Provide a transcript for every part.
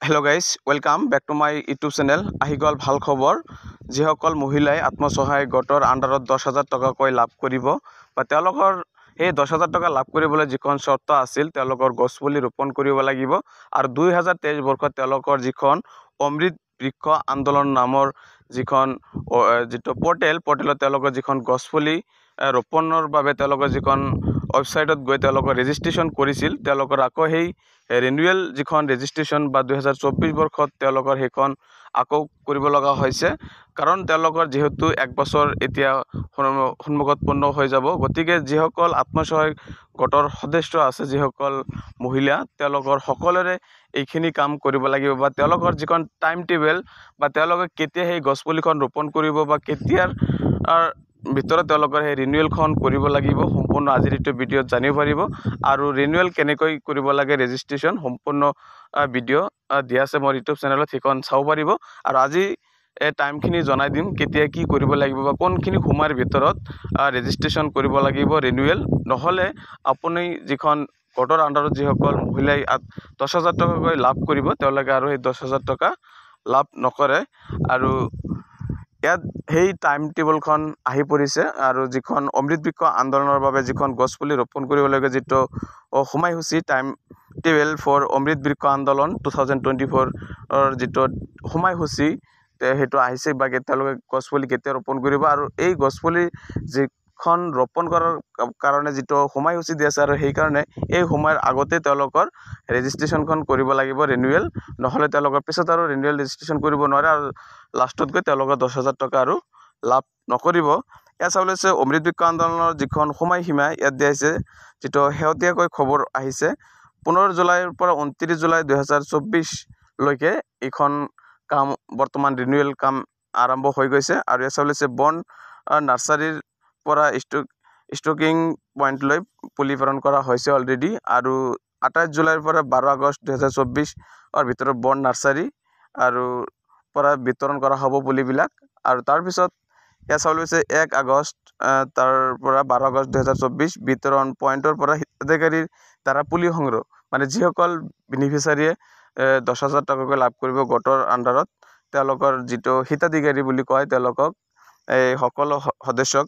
Hello guys, welcome back to my YouTube channel. আহি গ'ল ভাল খবৰ। যিসকল মহিলাই আত্মসহায়ক গোটৰ আণ্ডাৰত 10,000 টকাকৈ লাভ কৰিব বা তেওঁলোকৰ সেই 10,000 টকা লাভ কৰিবলৈ যিখন চৰ্ত আছিল, তেওঁলোকৰ গছপুলি ৰোপণ কৰিব লাগিব আৰু 2023 বৰ্ষত তেওঁলোকৰ যিখন অমৃত বৃক্ষ আন্দোলন নামৰ যিখন যিটো পৰ্টেলত তেওঁলোকৰ যিখন গছপুলি ৰোপণৰ বাবে তেওঁলোকৰ যিখন ৱেবছাইটত গৈ তেওঁলোকৰ ৰেজিষ্ট্ৰেশ্যন কৰিছিল, তেওঁলোকৰ আকৌ সেই ৰিনিউৱেল যিখন ৰেজিষ্ট্ৰেশ্যন বা 2024 বৰ্ষত তেওঁলোকৰ সেইখন আকৌ কৰিব লগা হৈছে। কাৰণ তেওঁলোকৰ যিহেতু এক বছৰ এতিয়া সন্মুখত পূৰ্ণ হৈ যাব, গতিকে যিসকল আত্মসহায়ক গোটৰ সদস্য আছে, যিসকল মহিলা, তেওঁলোকৰ সকলোৰে এইখিনি কাম কৰিব লাগিব বা তেওঁলোকৰ যিখন টাইম টেবুল বা তেওঁলোকে কেতিয়া সেই গছপুলিখন ৰোপণ কৰিব বা কেতিয়াৰ ভিতৰত তেওঁলোকৰ সেই ৰিনিউৱেলখন কৰিব লাগিব, সম্পূৰ্ণ আজিৰ এইটো ভিডিঅ'ত জানিব পাৰিব। আৰু ৰিনিউৱেল কেনেকৈ কৰিব লাগে, ৰেজিষ্ট্ৰেশ্যন সম্পূৰ্ণ ভিডিঅ' দিয়া আছে মোৰ ইউটিউব চেনেলত, সেইখন চাব পাৰিব। আৰু আজি এই টাইমখিনি জনাই দিম, কেতিয়া কি কৰিব লাগিব বা কোনখিনি সময়ৰ ভিতৰত ৰেজিষ্ট্ৰেশ্যন কৰিব লাগিব ৰিনিউৱেল। নহ'লে আপুনি যিখন গোটৰ আণ্ডাৰত যিসকল মহিলাই 10,000 টকাকৈ লাভ কৰিব, তেওঁলোকে আৰু সেই 10,000 টকা লাভ নকৰে। আৰু ইয়াত সেই টাইম টেবুলখন আহি পৰিছে। আৰু যিখন অমৃত বৃক্ষ আন্দোলনৰ বাবে যিখন গছপুলি ৰোপণ কৰিব লাগে, যিটো সময়সূচী, টাইম টেবুল ফৰ অমৃত বৃক্ষ আন্দোলন 2024ৰ যিটো সময়সূচী, সেইটো আহিছে বা তেওঁলোকে গছপুলি কেতিয়া ৰোপণ কৰিব আৰু এই গছপুলি যিখন ৰোপণ কৰাৰ কাৰণে যিটো সময়সূচী দি আছে, আৰু সেইকাৰণে এই সময়ৰ আগতে তেওঁলোকৰ ৰেজিষ্ট্ৰেশ্যনখন কৰিব লাগিব ৰিনিউৱেল। নহ'লে তেওঁলোকৰ পিছত আৰু ৰিনিউৱেল ৰেজিষ্ট্ৰেশ্যন কৰিব নোৱাৰে আৰু লাষ্টত গৈ তেওঁলোকৰ 10,000 টকা আৰু লাভ নকৰিব। ইয়াত চাবলৈ হৈছে অমৃত বৃক্ষ আন্দোলনৰ যিখন সময়সীমা ইয়াত দিয়া হৈছে, যিটো শেহতীয়াকৈ খবৰ আহিছে, 15 জুলাইৰ পৰা 29 জুলাই 2024লৈকে এইখন কাম বৰ্তমান ৰিনিউৱেল কাম আৰম্ভ হৈ গৈছে। আৰু ইয়াত চাবলৈ হৈছে বন নাৰ্চাৰীৰ পৰা ষ্টকিং পইণ্টলৈ পুলি প্ৰেৰণ কৰা হৈছে অলৰেডি। আৰু 28 জুলাইৰ পৰা 12 আগষ্ট 2024ৰ ভিতৰত বন নাৰ্চাৰী আৰু পৰা বিতৰণ কৰা হ'ব পুলিবিলাক। আৰু তাৰপিছত ইয়াত চাবলৈ হৈছে 1 আগষ্ট তাৰ পৰা 12 আগষ্ট 2024 বিতৰণ পইণ্টৰ পৰা হিতাধিকাৰীৰ দ্বাৰা পুলি সংগ্ৰহ, মানে যিসকল বেনিফিচাৰীয়ে 10,000 টকাকৈ লাভ কৰিব গোটৰ আণ্ডাৰত, তেওঁলোকৰ যিটো হিতাধিকাৰী বুলি কয়, তেওঁলোকক এই সকলো সদস্যক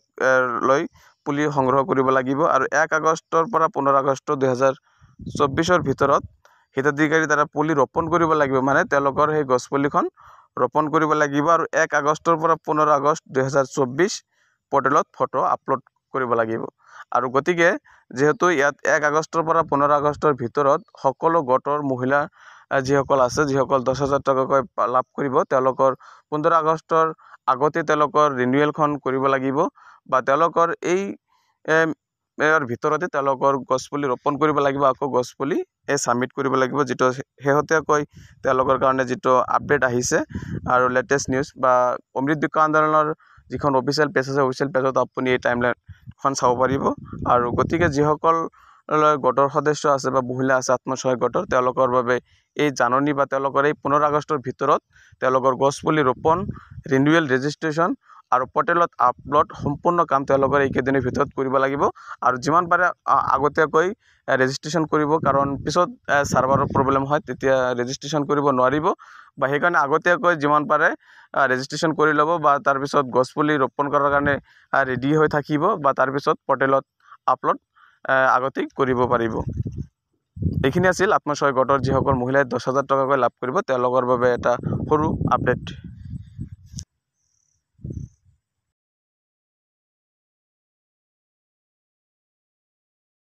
লৈ পুলি সংগ্ৰহ কৰিব লাগিব। আৰু 1 আগষ্টৰ পৰা 15 আগষ্ট 2024ৰ ভিতৰত হিতাধিকাৰীৰ দ্বাৰা পুলি ৰোপণ কৰিব লাগিব, মানে তেওঁলোকৰ সেই গছপুলিখন ৰোপণ কৰিব লাগিব। আৰু 1 আগষ্টৰ পৰা 15 আগষ্ট 2024 পৰ্টেলত ফটো আপলোড কৰিব লাগিব। আৰু গতিকে যিহেতু ইয়াত 1 আগষ্টৰ পৰা 15 আগষ্টৰ ভিতৰত সকলো গোটৰ মহিলা যিসকল আছে, যিসকল 10,000 টকাকৈ লাভ কৰিব, তেওঁলোকৰ 15 আগষ্টৰ আগতে তেওঁলোকৰ ৰিনিউৱেলখন কৰিব লাগিব বা তেওঁলোকৰ এই ইয়াৰ ভিতৰতে তেওঁলোকৰ গছপুলি ৰোপণ কৰিব লাগিব, আকৌ গছপুলি এই ছাবমিট কৰিব লাগিব, যিটো শেহতীয়াকৈ তেওঁলোকৰ কাৰণে যিটো আপডেট আহিছে আৰু লেটেষ্ট নিউজ বা অমৃত বৃক্ষ আন্দোলনৰ যিখন অফিচিয়েল পেজ আছে, অফিচিয়েল পেজত আপুনি এই টাইমলাইনখন চাব পাৰিব। আৰু গতিকে যিসকল গোটৰ সদস্য আছে বা মহিলা আছে আত্মসহায়ক গোটৰ, তেওঁলোকৰ বাবে এই জাননী বা তেওঁলোকৰ এই 15 আগষ্টৰ ভিতৰত তেওঁলোকৰ গছপুলি ৰোপণ, ৰিনিউৱেল ৰেজিষ্ট্ৰেশ্যন আৰু পৰ্টেলত আপলোড সম্পূৰ্ণ কাম তেওঁলোকৰ এইকেইদিনৰ ভিতৰত কৰিব লাগিব। আৰু যিমান পাৰে আগতীয়াকৈ ৰেজিষ্ট্ৰেশ্যন কৰিব, কাৰণ পিছত ছাৰ্ভাৰৰ প্ৰব্লেম হয়, তেতিয়া ৰেজিষ্ট্ৰেশ্যন কৰিব নোৱাৰিব বা সেইকাৰণে আগতীয়াকৈ যিমান পাৰে ৰেজিষ্ট্ৰেশ্যন কৰি ল'ব বা তাৰপিছত গছপুলি ৰোপণ কৰাৰ কাৰণে ৰেডি হৈ থাকিব বা তাৰপিছত পৰ্টেলত আপলোড আগতেই কৰিব পাৰিব। এইখিনি আছিল আত্মসহায়ক গোটৰ যিসকল মহিলাই 10,000 টকাকৈ লাভ কৰিব, তেওঁলোকৰ বাবে এটা সৰু আপডেট।